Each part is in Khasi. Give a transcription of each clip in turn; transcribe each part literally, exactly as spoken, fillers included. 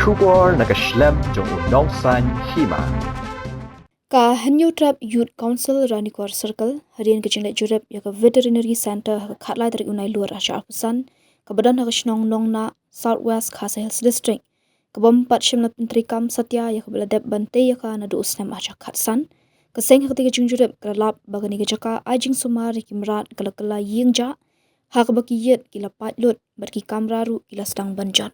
Khubor na ka shlem jong u nongsan hima. Ka Hynñiewtrep Youth Council Ranikor Circle hadien ka jingleit jurip ïa ka Veterinary Centre ha ka khatlai tarik u Nailur ar hajar arphew san, kaba don ha ka shnong Nongnah, South West Khasi Hills District, ka bym pat shym la pyntreikam satia ïa kaba la dep ban tei ïa ka naduh u snem ar hajar khatsan. Ka seng ha katei ka jingjurip ka la lap ba kane ka jaka ai jingsumar ïa ki mrad ka la kylla ïing jah, ha kaba ki ïit ki la pait lut bad ki kamra ruh ki la sdang ban jot.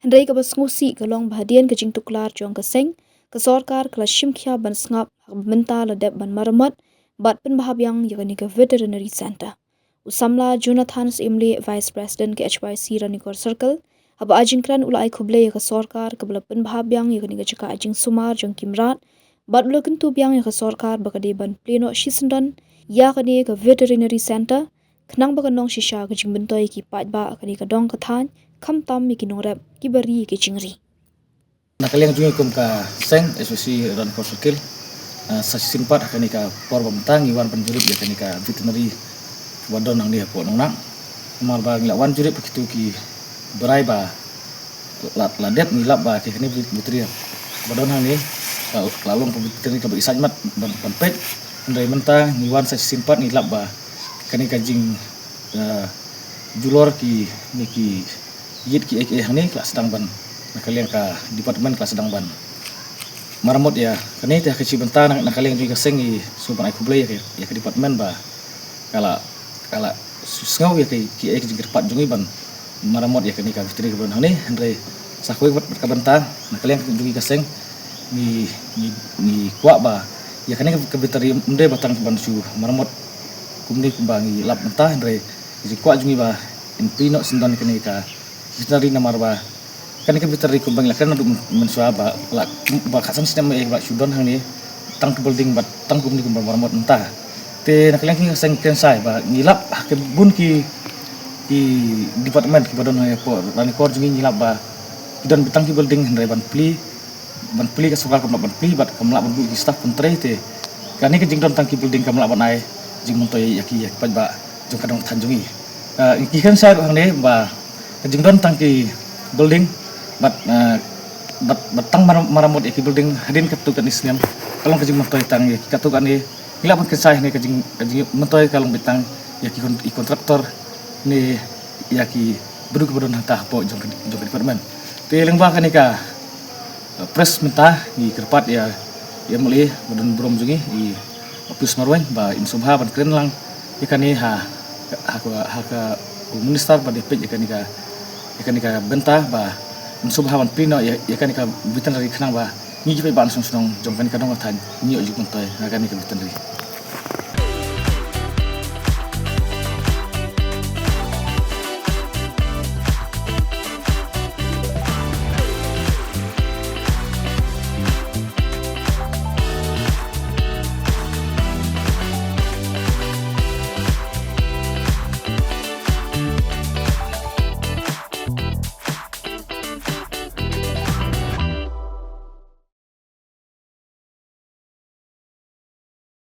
Hynrei kaba sngewsih ka long ba hadien ka jingtuklar jong ka seng, ka sorkar ka la shim khia ban sngap ha kaba mynta la dep ban maramot bad pynbha biang ïa kane ka Veterinary Centre. U samla Jonathan Syiemlieh, Vice President ka H Y C Ranikor Circle, haba ai jingkren u la ai khublei ïa ka sorkar kaba la pynbha biang ïa kane ka jaka ai jingsumar jong ki mrad bad u la kyntu biang ïa ka sorkar ba ka dei ban plie noh shisyndon ïa kane ka Veterinary Centre, khnang ba kan long shisha ka jingmyntoi ïa ki paidbah ha kane ka dong ka thaiñ, khamtam ïa ki nongrep kiba ri ïa ki jingri. Na ka liang jong ngi kum ka seng H Y C Ranikor Circle, ah, sa shisien pat ha kane ka por ba mynta ngi wan ban jurip ïa kane ka veterinary ba don hangne hapoh Nongnah. Namar ba ngi la wan jurip ha kito ki barai ba la, la dep ngi lap ba kane ka veterinary ba don hangne, la, la long ka veterinary kaba i sait mat ban, ban peit. Hynrei mynta ngi wan sa shisien pat ngi lap ba kane ka jing, ah, julor kine ki ïit kiei kiei hangne ka la sdang ban, na ka liang ka department ka la sdang ban maramot ïa kane. Te ha ka shi bynta na, na ka liang jong ka seng ngi sngewbha ban ai khublei ïa ka, ïa ka department ba ka la, ka la sngew ïa ka, kiei ka jingkyrpad jong ngi ban maramot ïa kane ka veterinary kaba don hangne. Hynrei sa kawei pat ka bynta na ka liang jong ka seng ngi, ngi, ngi kwah ba ïa kane ka veterinary ym dei ba tang ban shu maramot kumne kumba ngi lap mynta, hynrei ka jingkwah jong ngi ba yn plie noh shisyndon kane ka veterinary namar ba kane ka veterinary kumba ngi la kren naduh myn-, mynshuwa ba la, ba khatsan snem eh ba shu don hangne tang ka building bad tang kumne kumba maramot mynta. Te na ka liang ka seng kren shai ba ngi lap ha ki bun ki, ki department kiba don hangne hapoh Ranikor jong ngi, ngi lap ba ki don tang ki building hynrei ban plie, ban plie ka sorkar kam lah ban plie bad kam lah ban buh ki staff ban trei. Te kane ka jingdon tang ki building kam lah ban ai jingmyntoi ïa ki, ïa ki paidbah jong ka dong thaiñ jong ngi. Ah, ngi kren shai ruh hangne ba ka jingdon tang ki building bad, ah, bad, bad tang mar-, maramot ïa ki building hadien katto katne snem ka long ka jingmyntoi tang ïa ki katto katne. Ngi lah ban kren shai hangne ka jing, ka jingmyntoi ka long beit tang ïa ki kon-, i contractor ne ïa ki briew kiba don hangta hapoh jong ka, jong ka department. Te lyngba kane ka press mynta ngi kyrpad ïa, ïa i M L A ba don burom jong ngi, i Pius Marwein, ba yn sngewbha ban kren lang ïa kane ha, ha ka, ha ka u minister ba dei peit ïa kane ka, ïa kane ka bynta ba yn sngewbha ban plie noh ïa, ïa kane ka veterinary khnang ba ngi ki paidbah shnong shnong jong kane ka dong ka thaiñ ngin ïoh jingmyntoi ha kane ka veterinary.